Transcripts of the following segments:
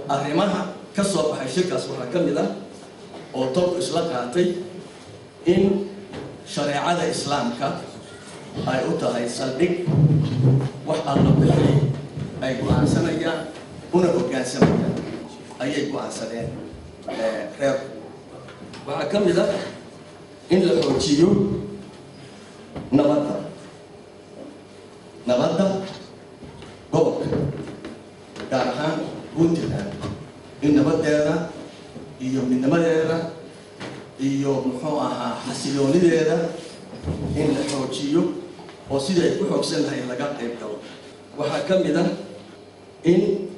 Arrimaha ka soo baxay shirkaas waxaa ka mid ah oo tolku isla qaatay in shareecada Islaamka ay u tahay saldhig wax alla wixii ay go'aansanayaan una hoggaansamayaan ayay go'aansadeen reerku. Waxaa ka mid ah in la xoojiyo nabadda gobolka, gaar ahaan Puntland, in nabaddeeda iyo midnimadeeda iyo muxuu ahaa xasiloonideeda in la xoojiyo oo sidii ay ku xoogsan lahay laga qayb galo. Waxaa ka mid ah in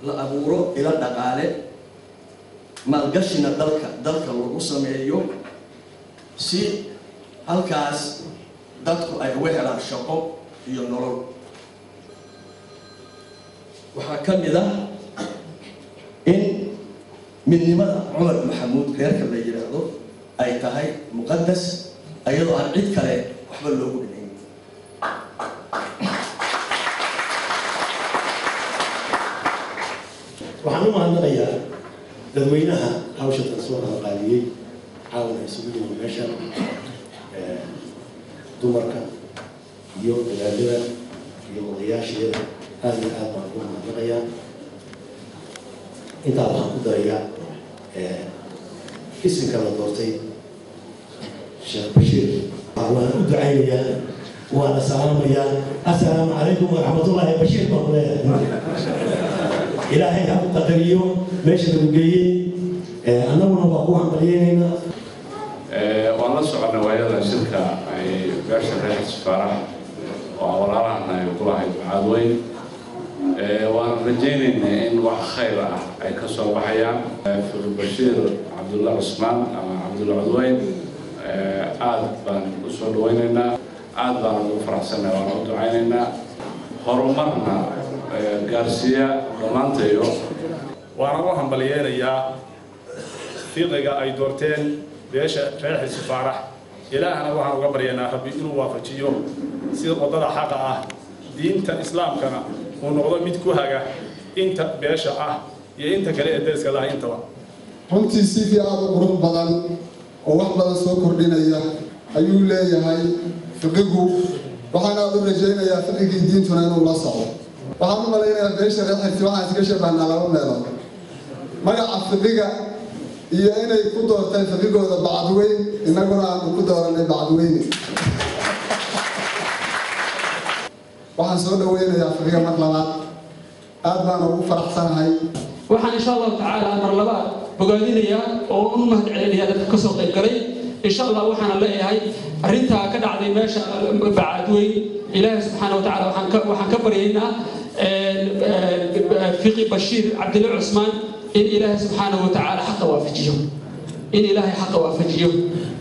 la abuuro ilo dhaqaale, maalgashina dalka lagu sameeyo si halkaas dadku ay uga helaan shaqo iyo nolol. Waxaa ka mid ah in midnimada Cumar Maxamuud reerka la yidhaahdo ay tahay muqadas, ayadoo aan cid kale waxba loogu dhimayn. Waxaan u mahadnaqayaa dadweynaha hawsha tan soo qalaqaaliyey, caawana isugu yimid meesha, dumarka iyo dagaalada iyo odayaasheeda, aad iyo aad baan ugu mahadnaqayaa. Intaa waxaan ku darayaa isimka la doortay, Sheekh Bashiir, waan u ducaynayaa, waana salaamayaa. Assalaamu calaykum waraxmatullaahi. Bashiir baan ku leeyahay, Ilaahay ha ku qadariyo meesha lagu geeyey, annaguna waa ku hambalyeynaynaa. Waan la soconnay waayada shirka ay beesha reer Faarax oo walaalahana ay ku lahayd Bacaadweyn. Waan rajaynaynaa in wax khayr ah ay ka soo baxayaan. Fiqi Bashiir Cabdulla Cusmaan ama Cabdulla Cudweyn aad baan u soo dhawaynaynaa, aad baan ugu faraxsannahay, waan u ducaynaynaa, horumarna gaarsiiya dhammaantayo. Waana u hambalyeynayaa fiqiga ay doorteen beesha reer Xirsi Faarax. Ilaahna waxaan uga baryaynaa Rabbi inuu waafajiyo sida waddada xaqa ah, diinta Islaamkana uu noqdo mid ku haga inta beesha ah iyo inta kale ee deriska laha intaba. Runtii sidii aada u qurux badan oo wax badan soo kordhinaya ayuu leeyahay fiqigu. Waxaan aada u rajaynayaa fiqigii diintuna inuu la socdo. Waxaan u malaynayaa beesha reer Xirsi waxaan iska shabahnaa laba meelood: magaca fiqiga iyo inay ku doorteen fiqigooda Bacadweyn, innaguna aanu ku dooranay Bacadweyne. Waxaan soo dhaweynayaa fiqiga mar labaad, aad baan ugu faraxsanahay. Waxaan insha Allahu tacaala mar labaad bogaadinayaa oo u mahad celinayaa dadka kasoo qayb galay insha Allah. Waxaana leeyahay arrintaa ka dhacday meesha Bacaadweyn, Ilaahay subxaana wa tacala waxaan ka baryaynaa Fiqi Bashiir Cabdille Cusmaan in Ilaahay subxaana wa tacaala xaqa waafajiyo, in Ilaahay xaqa waafajiyo,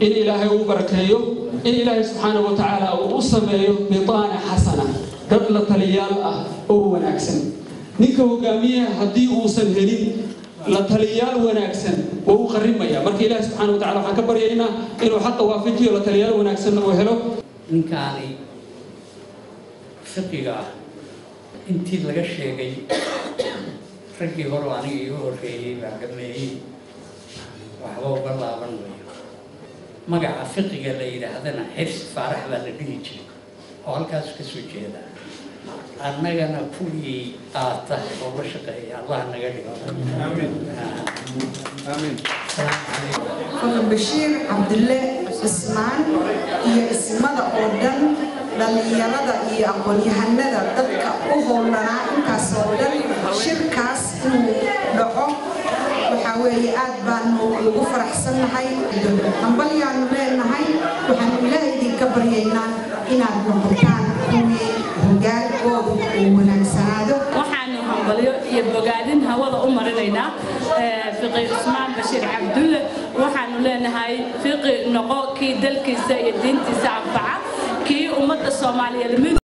in Ilaahay uu barakeeyo, in Ilaahay subxaana wa tacaala uu u sameeyo bitaana xasana, dad la taliyaal ah oo wanaagsan. Ninka hogaamiyaha haddii uusan helin la taliyaal wanaagsan waa u qarrimaya. Marka Ilaahay subxaana wa tacala waxaan ka baryaynaa inuu xaqa waafajiyo, la taliyaal wanaagsanna uu helo. Ninkaani fiqiga ah intii laga sheegay raggii hore oo aniga iiga horreeyey baa dhameeyey, waxba uga laaban mayo. Magaca fiqiga la yidhaahdana Xirsi Faarax baa la dhihi jiray oo halkaas ka soo jeeda. Annagana kuwii qaata oo la shaqeeya Allah naga dhigo. Faqi Bashiir Cabdille Cismaan iyo ismada oo dhan, dhallinyarada iyo aqoon-yahanada, dadka u howlanaa intaas oo dhan shirkaas inuu dhaco, waxaa weeye aad baanu ugu faraxsannahay, hambalyaanu leenahay. Waxaanu Ilaahay idinka baryaynaa inaad noqotaan kuwii hogaankoodu uu wanaagsanaado. Waxaanu hambalyo iyo bogaadin hawada u marinaynaa Fiqi Cusmaan Bashiir Cabdulle. Waxaanu leenahay, fiqi, noqo kii dalkiisa iyo diintiisa anfaca, kii ummadda Soomaaliyeed mid